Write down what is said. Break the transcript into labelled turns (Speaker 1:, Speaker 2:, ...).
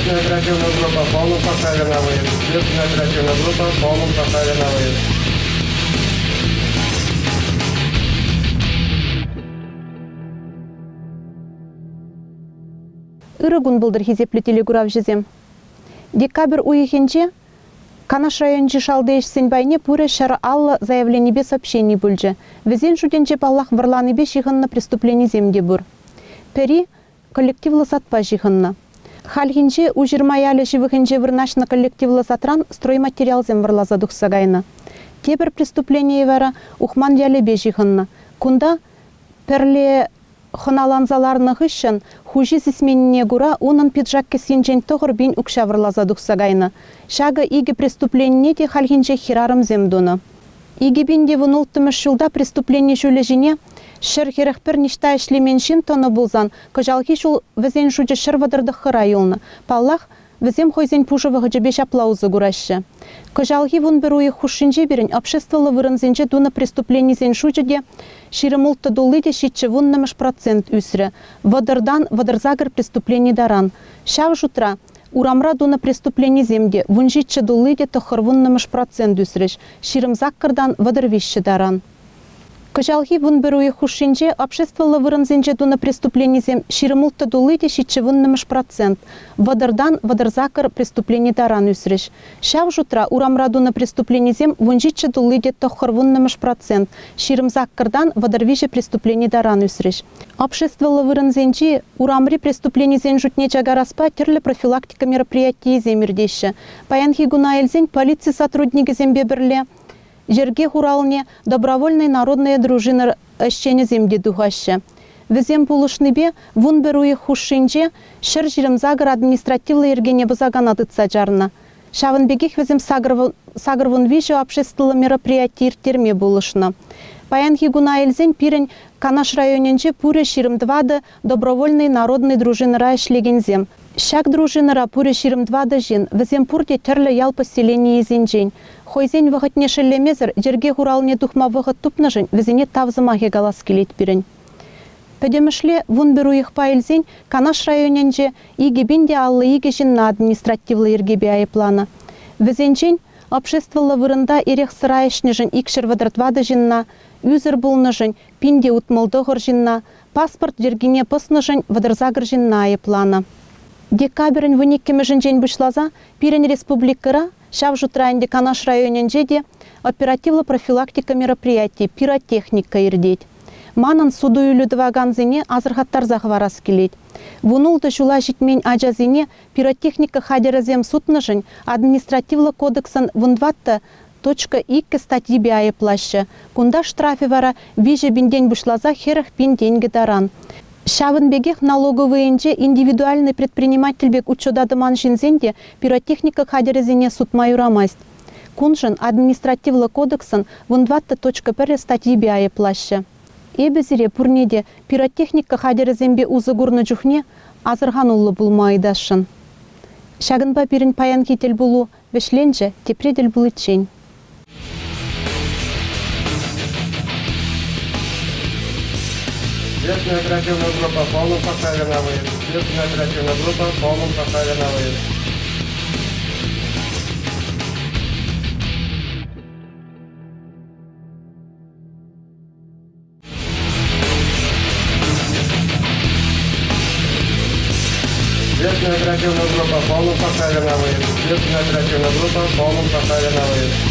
Speaker 1: Следственная оперативная группа в полном составе на выезд. Следственная оперативная группа в полном составе на выезд.
Speaker 2: Ырӑ кун пултӑр, хисеплӗ телекуравҫӑсем. Декабрь уйӑхӗнче Канаш районӗнчи шалти ӗҫсен пайне пурӗ 150 заявленипе сообщени пулчӗ. Вӗсен шутӗнче, паллах, вӑрланипе ҫыхӑннӑ преступленисем те пур. Пӗри коллективлӑ садпа ҫыхӑннӑ. Хальхинче Уҫырма ялӗ ҫывӑхӗнче вырнаҫнӑ коллективлӑ садран стройматериалсем вӑрласа тухса кайнӑ. Тепӗр преступленийӗ вара Ухман ялӗпе ҫыхӑннӑ. Кунта пӗрле хӑналанса ларнӑ хыҫҫӑн хуҫи сисменнине кура унӑн пиджак кӗсйинчен 9000 укҫа вӑрласа тухса кайнӑ. Ҫакӑ икӗ преступленине те хальхинче хӗрарӑмсем тунӑ. 2016 ҫулта преступлени ҫулӗ ҫине 141 ниҫта ӗҫлемен ҫын тӑнӑ пулсан, кӑҫалхи ҫул вӗсен шучӗ 139-ра юлнӑ. Паллах, вӗсем хӑйсен пушӑ вӑхӑчӗпе ҫапла усӑ кураҫҫӗ. Кӑҫалхи 11 уйӑх хушшинче пирӗн обществӑллӑ вырӑнсенче тунӑ преступленисен шучӗ те 26 тулли те ҫиччӗ вуннӑмӗш процент ӳсрӗ, вӑтӑртан 38 преступлени таран. Ҫав шутра Урамра тунӑ преступленисем те 17 тулли те тӑхӑрвуннӑмӗш процент ӳсрӗҫ, 28-тан 33 таран. Кӑҫалхи 11 уйӑх хушшинче обществӑллӑ вырӑнсенче тунӑ преступленисем 26 тулли те ҫиччӗвуннӑмӗш процент, вӑтӑртан 38 преступлени таран ӳсрӗҫ. Ҫав шутра урамра тунӑ преступленисем 17 тулли те тӑхӑрвуннӑмӗш процент, 28-тан 33 преступлени таран ӳсрӗҫ. Обществӑллӑ вырӑнсенчи урамри преступленисен шутне чакараспа тӗрлӗ профилактика мероприятийӗсем иртеҫҫӗ. Паянхи куна илсен полици сотрудникӗсемпе пӗрле йӗрке хуралне Добровольная народная дружина ӗҫченӗсем те тухаҫҫӗ. Вӗсем пулӑшнипе 11 уйӑх хушшинче 128 административлӑ йӗркене пӑсакана тытса чарнӑ. Ҫавӑн пекех вӗсем 83 обществӑллӑ мероприяти ирттерме пулӑшнӑ. Паянхи куна илсен пирӗн Канаш районӗнче пурӗ 24 добровольнӑй народнӑй дружинӑра ӗҫлекенсем. Ҫак дружинӑра пурӗ 24 ҫын, вӗсем пурте тӗрлӗ ял поселенийӗсенчен. Хӑйсен вӑхӑтне шеллемесӗр йӗрке хуралне тухма вӑхӑт тупнӑшӑн вӗсене тав сӑмахӗ калас килет пирӗн. Пӗтӗмӗшле 11 уйӑхпа илсен Канаш районӗнче 2052 ҫынна административлӑ йӗркепе айӑпланӑ. Вӗсенчен обществӑллӑ вырӑнта эрех-сӑра ӗҫнӗшӗн 234 ҫынна, ӳсӗр пулнӑшӑн 1069 ҫынна, паспорт йӗркине пӑснӑшӑн 38 ҫынна айӑпланӑ. Декабрӗн 12-мӗшӗнчен пуҫласа пирӗн республикӑра, ҫав шутра ӗнтӗ Канаш районӗнче те, оперативлӑ профилактика мероприятийӗ пиротехника иртет. Манӑн суту-илӳ тӑвакансене асӑрхаттарса хӑварас килет. 16 ҫула ҫитмен ачасене пиротехника хатӗрӗсем сутнӑшӑн административлӑ кодексӑн 14.2 статйипе айӑплаҫҫӗ. Кунта штрафӗ вара 3 пинтен пуҫласа 40 пин тенкӗ таран. Ҫавӑн пекех налоговӑйӗнче индивидуальнӑй предприниматель пек учета тӑман ҫынсен те пиротехника хатӗрӗсене сутма юрамасть. Куншӑн административлӑ кодексӑн 14.1 статйипе айӑплаҫҫӗ. Эпӗ сире пурне те пиротехника хатӗрӗсемпе усӑ курнӑ чухне асӑрхануллӑ пулма ыйтасшӑн. Ҫакӑнпа пирӗн паянхи тӗлпулу вӗҫленчӗ, тепре тӗл пуличчен.
Speaker 1: Следственная оперативная группа в полном составе на выезд. Следственная оперативная группа в полном составе на выезд. Следственная оперативная группа в полном составе на выезд. Следственная оперативная группа в полном составе на выезд.